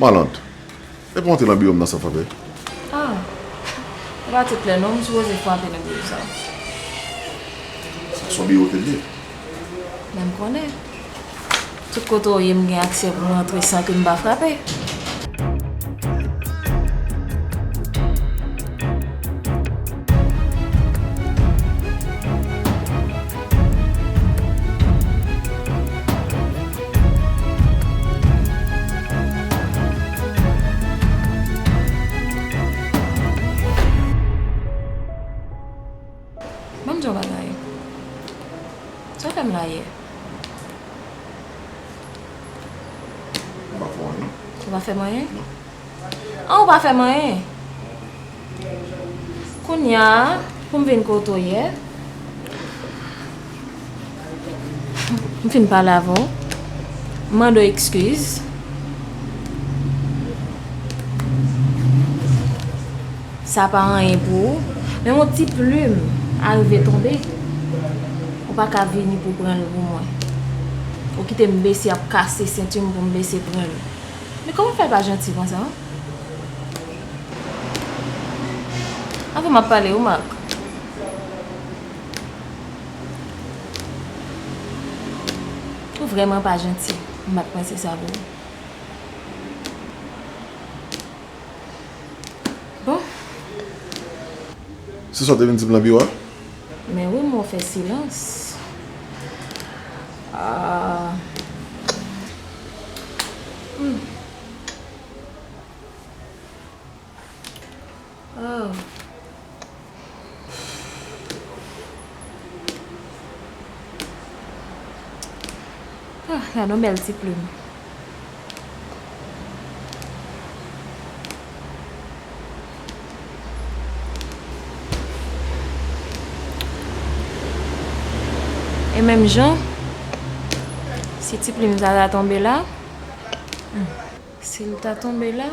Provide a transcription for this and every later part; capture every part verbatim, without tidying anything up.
Malant, epa w te nan biwo m nan san favè? Ah, ou pa tout lè non, m sipoze frape nan biwo sa. Sa se yon biwo ke l ye? Men m konnen. Tout kote w ye, m gen aksè pou m rantre san ke m pa frape. Ban m di w yon bagay. Sa w fè m la yè? M pa fè w anyen. Ou pa fè m anyen? Non. An, ou pa fè m anyen? Kounye a, pou m vin kote w yè, m fin pale avè w, m mande w ekskiz. Sa pa anyen pou ou. Menm yon ti plim a rive tonbe, ou pa ka vini pou pran l pou mwen. Ou kite m bese ap kase senti m pou m bese pran l. Men kòman w fè pa janti konsa? Avè w m ap pale wi, Marc. Ou vrèman pa janti. M pa t panse sa pou ou. Bon. Se sa w te vin di m nan biwo a? Men wi, men w fè silans. Ah. Hmm. Oh. Ah, gade yon bèl ti plim. E menm jan, si ti plim sa ta tonbe la, hmm. Si l ta tonbe la,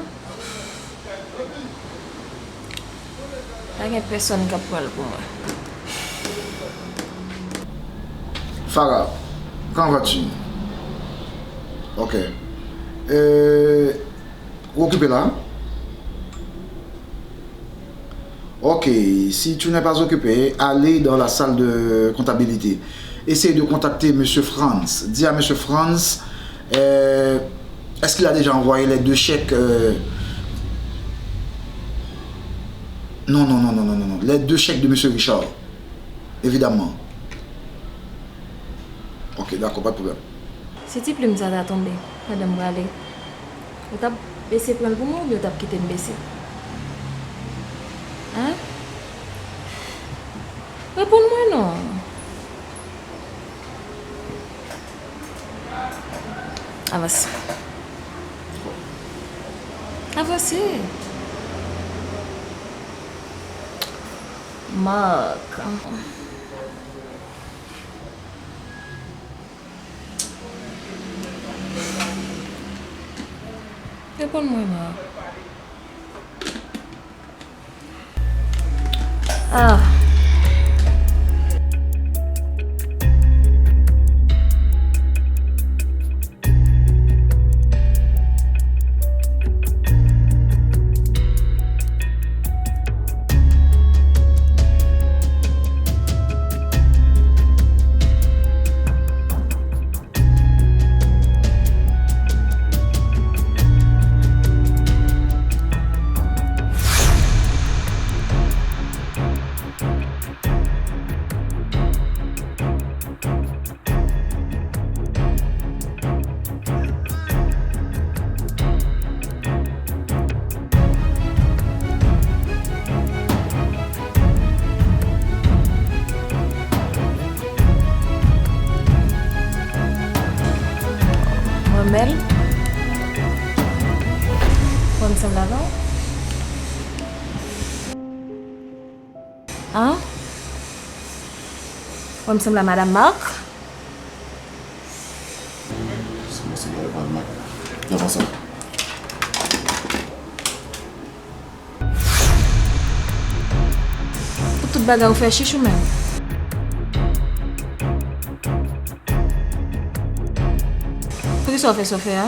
pa gen pèsonn k ap pran l pou mwen. Farah, comment vas-tu? Ok. Euh, ou okipe la? Ok, si tu n'es pas occupé, allez dans la salle de comptabilité. Essayez de contacter monsieur Franz. Dis à monsieur Franz, euh, est-ce qu'il a déjà envoyé les deux chèques, euh, non, non, non, non, non, non, non. Les deux chèques de monsieur Richard, évidemment. Ok, d'accord, pas de problème. Si ti plim sa ta tonbe pandan m prale, ou t ap bese pran l pou mwen oubyen ou t ap kite m bese? Hen? Reponn mwen non. Avanse. Avanse. Marc. Reponn mwen, Marc. Ah. Mwen bèl. Mwen sanble avè w. An? Mwen sanble a Madanm Marc? Se mwen sanble a Madanm Marc. Lè konsa. Pou tout bagay ou fè chich ou menm. Poukisa w fè sa w fè a?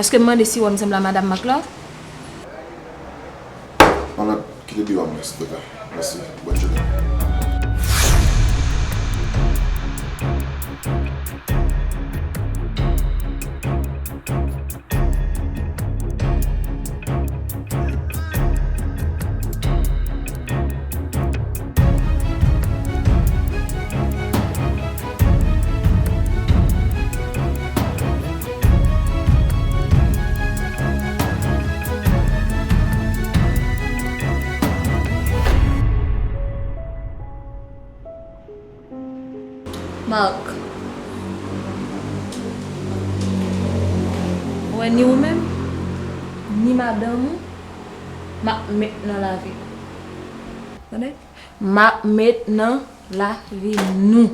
Èske m mande si w wè m sanble a madanm Mak la? Madanm, kite biwo a mwen, silvouplè. Mèsi. Bòn jounen. Marc, ou wè ni ou menm, ni madanm ou, m ap met nan lavi nou. Tande? M ap met nan lavi nou.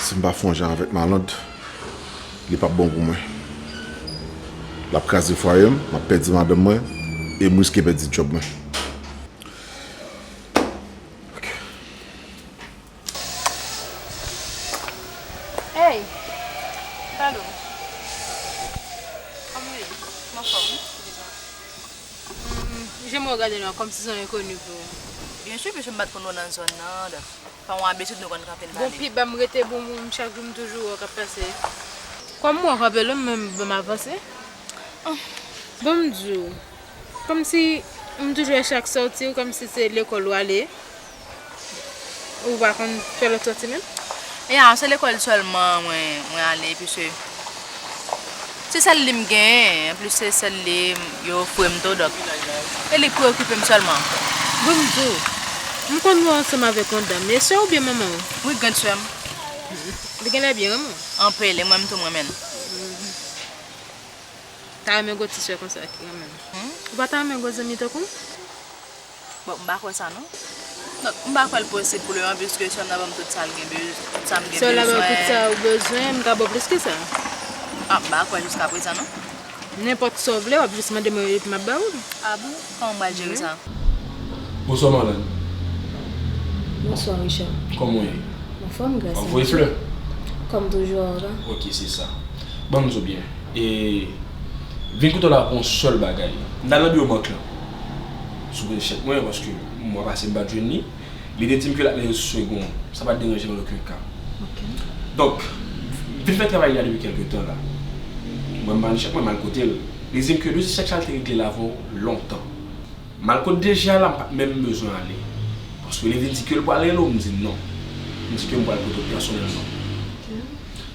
Si m pa fè yon jan avèk Malande, li p ap bon pou mwen. L ap kraze fwaye m, m ap pèdi madanm mwen, e m riske pèdi djòb mwen. Ok. Hey! Pardon. Kòman w ye? M anfòm, wi. Jan m wè w gade m la, kòmsi se yon enkoni pou ou. Byen si, paske m pa t konn wè w nan zòn nan, donk, pa yon abitid nou konn kanpe n pale. Bon, pi ba m rete bon moun, chak jou m toujou wè w k ap pase. Kòm m wè w kanpe la, m menm ban m avanse. Bon, m di w, kòmsi m toujou wè chak sòti w, kòmsi se lekòl w ale. Ou pa konn fè lòt sòti menm? Ya, se lekòl sèlman mwen, mwen ale, piske se sèl li m genyen, anplis se sèl li yo ofri m tou, donk, e li k preyokipe m sèlman. Bon, m di w, m konn wè w ansanm avèk yon dam, e sè w oubyen manman w? Wi, grann sè m. Li genlè byen renmen w. Anpil, e mwen menm tou m renmen l. Ta renmen gwo ti sè konsa ki renmen l. Hmm? Ou pa ta renmen gwo zanmi tankou l? Bon, m pa kwè sa non. Donk, m pa kwè l posib pou leman, piske sè m nan ban m tout sa l gen bez-, tout sa m gen bezwen. Sè w la ba w tout sa ou bezwen, m ka ba w plis ke sa. Ah, m pa kwè jiskaprezan non. Nenpòt sa w vle, w ap jis mande mwen epi m ap ba ou l. Ah bon? Kòman m pral jere sa? Bonswa, Marlande. Bonswa, Richard. Kòman w ye? Anfòm, gras a Dye. W ap voye flè? Kòm toujou a ou la. Ok, se sa. Ban m di w byen. E vin kote w la pou yon sèl bagay. M t al nan biwo bank lan. Si w gen chèk mwen, paske mwa pase m pa t jwenn li. Li te di m ke l ap nan rezo sosyo yo, sa pa t deranje m an okenn ka. Ok. Donk, vin fè travay la depi kèlke tan la. Mwen m pa jwenn chèk mwen, m al kote l. Li di m ke dosye chèk sa l te regle l avè w lontan. M al kot DG a la, m pa t menm bezwen ale. Paske li vin di ke l pral rele w, m di non. M di ke m pral kote w pèsonèlman. Ok.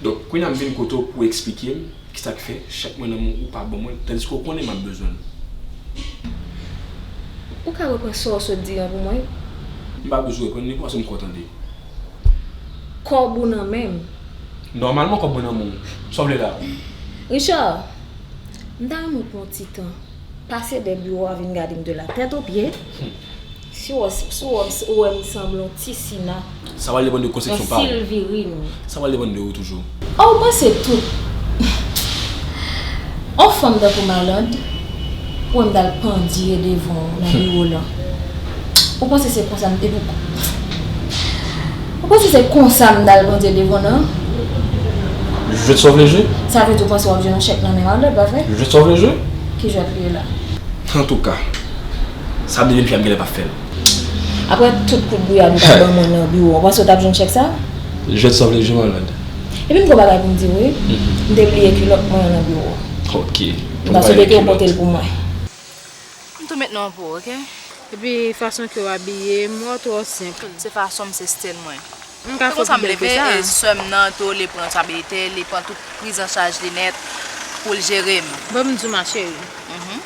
Donk, kounye a m vin kote w pou w eksplike m kisa k fè chèk mwen nan men w ou pa ban mwen l, tandiske w konnen m ap bezwen l. Ou ka reprann sa w sot di an pou mwen? M pa bezwen reprann li paske m ko tande. Kòb ou nan men m. Nòmalman kòb mwen nan men w. Sa w vle la? Richard, m ta renmen w pran yon ti tan. Pase dèyè biwo a vin gade m de la tèt o pye. Hmm. Si w wè, si w wè, ou wè m sanble yon ti Sina. Sa pral depann de konsepsyon pa w. Yon Silvirin. Sa pral depann de ou toujou. Oh, ou panse tout yon fanm tankou Marlande pou wè m t al pandye devan w nan biwo lan? Ou panse se konsa m te pou Ou panse se konsa m t al pandye devan w nan? Jwe sa w vle jwe? Sa vle di w panse w ap jwe yon chèk nan men Marlande, pa vre? Jwe sa w vle jwe? Ki jwèt li ye la? Antouka, sa ap devenn fi a m genlè p ap fè l. Apre tout kout bouyad ou t ap ban mwen nan biwo, w panse w t ap jwenn chèk sa? Jwèt sa w vle jwe, Marlande. Epi m gen yon bagay pou m di w, wi. Mhm. M te bliye kilòt mwen an nan biwo. Ok. M ta swete ke w pote l pou mwen. M tou met non pou ou, ok? Epi fason ke w abiye, m wè w twò senp. Se fason m, se stil mwen. M ka fè pi bèl ke sa. Se konsa m leve, e sè m nan tou, li pran responsabilite, li pran tout prizanchaj li nèt pou l jere m. Bon, m di w, ma chérie. Mhm.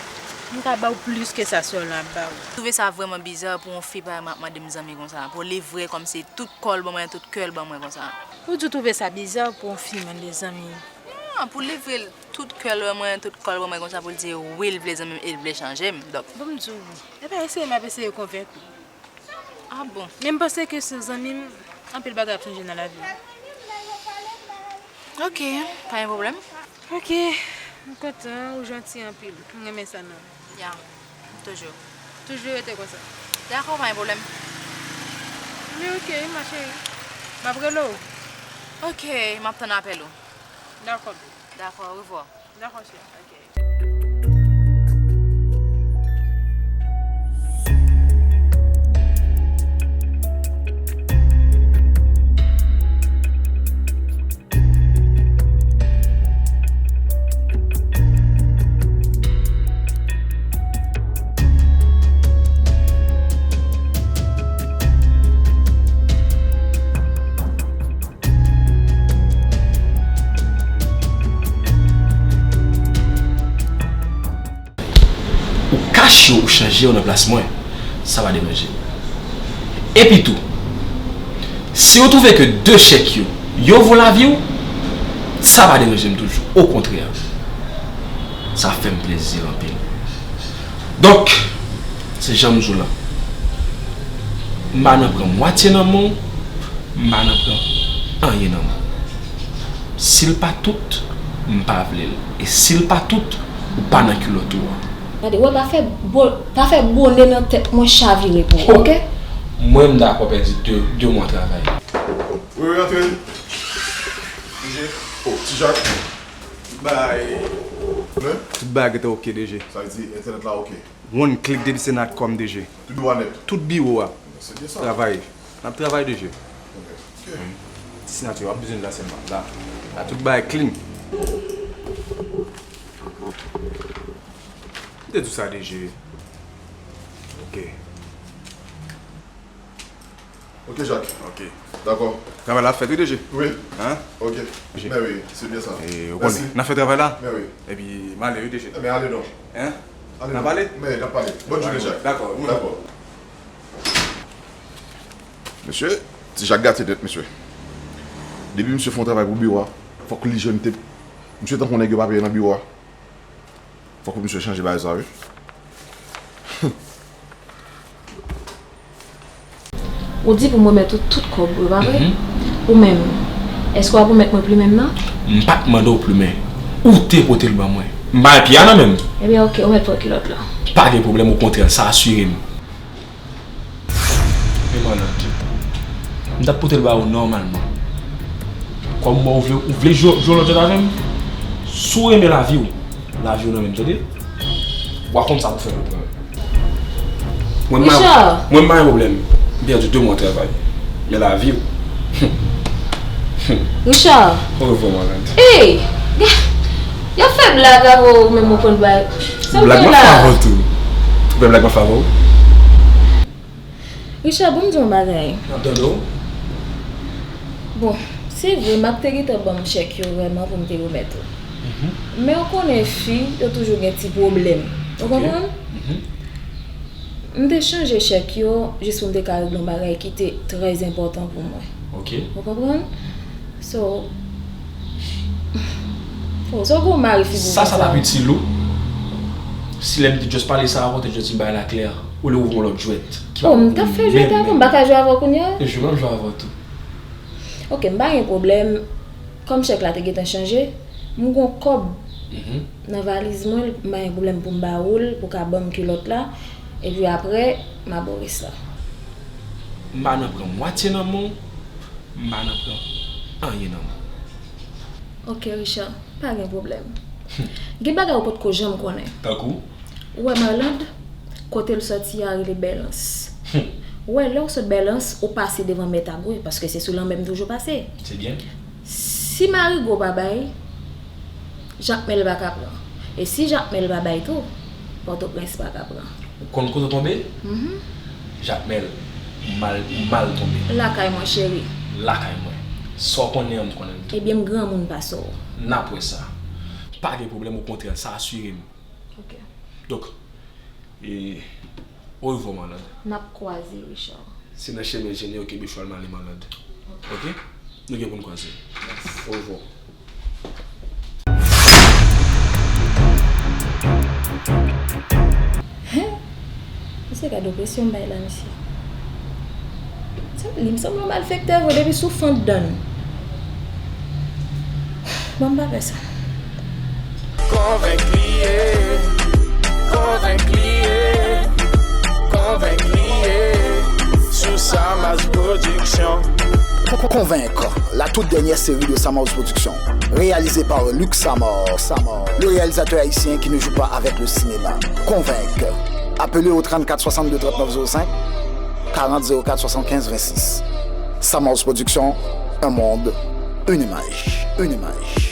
M ka ba w plis ke sa sèlman ap ba w. M twouve sa vrèman biza pou yon fi parèy mwen ap mande m zanmi konsa, pou li vre kòmsi tout kò l ban mwen, tout kè l ban mwen konsa. Ou di w twouve sa biza pou yon fi mande zanmi? Non, pou li vre tout kè l ban mwen, tout kò l ban mwen konsa pou l di wi, l vle zanmi m e l vle chanje m. Donk. Bon, m di w, epa eseye m ap eseye konvenk ou. Ah bon? Men m panse ke se zanmi m, anpil bagay ap chanje nan lavi m. Ok, pa gen pwoblèm. Ok, m kontan, ou janti anpil. M renmen sa nan ou. Ya, toujou. Toujou rete konsa. Dakò, pa gen pwoblèm. Men ok, ma chérie. M ap rele w. Ok, m ap tann apèl ou. Dakò, baby. Dakò, orevwa. Dakò, cheri. Ok. Ou kache w, ou chanje w nan plas mwen, sa pa deranje m. Epi tou, si w twouve ke de chèk yo, yo vo lavi w, sa pa deranje m toujou. Okontrè, sa fè m plezi anpil. Donk, se jan m di w lan. M pa nan pran mwatye nan men w, m pa nan pran anyen nan men w. Si l pa tout, m pa vle l. E si l pa tout, ou pa nan kilòt ou a. Gade, wè, pa fè bo-, pa fè bone nan tèt mwen chavire pou ou, ok? Mwen, m dakò pèdi de, de mwa travay. Wi, wi, antre. D J. Oh, Ti Jak. Tout bagay. Tout bagay te ok, D J. Sa vle di entènèt la ok. One click, D J, se nat kòm, D J. Tout biwo a nèt. Tout biwo a. Se byen sa. Travay. N ap travay, D J. Ok. Ti sinati w ap bezwen la sèlman. La. La, tout bagay clean. M te di w sa, D J. Ok. Ok, Jak. Ok. Dakò. Travay la ap fèt, wi, D J. Wi. Hein? Ok. Mèsi. Men wi, se byen sa. E, ou konnen, n ap fè travay la. Men wi. Epi, m ale, wi, D J. Ebyen, ale non. Hein? Ale non. N ap ale? Men, n ap pale. Bòn jounen, Jak. Dakò. Dakò. Mesye, Ti Jak gate nèt, mesye. Depi misye fè yon travay pou biwo a, fòk li jwenn te, misye tankou nèg yo pa peye nan biwo a. Fòk misye chanje bagay sa, wi. Ou di pou m remèt ou tout kòb ou, pa vre? Mhm. Ou menm, èske w ap remèt mwen plimen m nan? M pa t mande w plimen. Ou te pote l ban mwen. M pa gen pye a nan men m. Ebyen, ok, ou mèt pran kilòt la. Pa gen pwoblèm, okontrè, sa asire m. Men malad. M t ap pote l ba ou nòmalman. Kòm ou vle, ou vle jwe, jwe lòt jwèt avè m, si w renmen lavi w, lavi w nan men m, tande? W a konn sa pou fè pou pran. Mwen, m pa, Richard! Mwen, m pa gen pwoblèm. M pèdi de mwa travay. Men lavi w. Richard! Orevwa, malad. Ey! Y ap fè blag avè w, ou menm ou konn bay. Sa w gen la? Blag m ap fè avè w tou. Ou fè blag m ap fè avè w? Richard, ban m di w yon bagay. M ap tande w. Bon, se vre, Mak te gentan ban m chèk yo vrèman pou m te remèt ou. Mhm. Men w konnen fi, yo toujou gen ti pwoblèm. Ou konprann? Mhm. M te chanje chèk yo jis pou m te ka regle yon bagay ki te trè enpòtan pou mwen. Ok. Ou konprann? So, oh, so gwo mari figi w konsa. Sa, sa t ap itil ou? Si lè m te just pale sa avè w, te just di m bagay la klè, olye w ouvri yon lòt jwèt ki pa pou ou menm menm. Oh, m t ap fè jwèt avè w, m pa ka jwe avè w kounye a? E jwe m ap jwe avè w tou. Ok, m pa gen pwoblèm. Kòm chèk la te gentan chanje, m gon kòb nan valiz mwen, m pa gen pwoblèm pou m ba ou l, pou w ka ban m kilòt la, epi apre, m a ba w rès la. M pa nan pran mwatye nan men w, m pa nan pran anyen nan men w. Ok, Richard, pa gen pwoblèm. Gen bagay ou potko janm konnen. Tankou? Ou wè Marlande, kote l sòti a rele Bèlans. Ou wè, lè w sot Bèlans, ou pase devan Mèt Agwe, paske se sou lanmè m toujou pase. Se byen. Si Marigo pa bay, Jakmèl pa ka pran. E si Jakmèl pa bay tou, Pòtoprens pa ka pran. Ou konn kote w tonbe? Mhm. Jakmèl, ou mal, ou mal tonbe. Lakay mwen, cheri. Lakay mwen. Sa w konnen an, m konnen l tou. Ebyen, m granmoun pase w. N ap wè sa. Pa gen pwoblèm, okontrè, sa asire m. Ok. Donk, e, orevwa, Marlande. N ap kwaze, Richard. Se nan chemen Jenny yo kenbe chwal m ale, Marlande. Ok. Ok? Nou gen pou n kwaze. Yes. Orevwa. Hen? Misye gade opresyon m bay la, mesye. Li m sanble yon malfektè vre depi sou fant dan l. Ban m pa fè sa. Konvenk li ye, konvenk li ye, konvenk li ye, sou Samas Production. Konvenk, la toute dernière série de Samaus Production, réalisée par Luc Samar, Samar, le réalisateur haïtien qui ne joue pas avec le cinéma. Convainc. Appelez au trente-quatre soixante-deux trente-neuf zéro cinq, quarante zéro quatre soixante-quinze vingt-six. Samaus Production, un monde, une image, une image.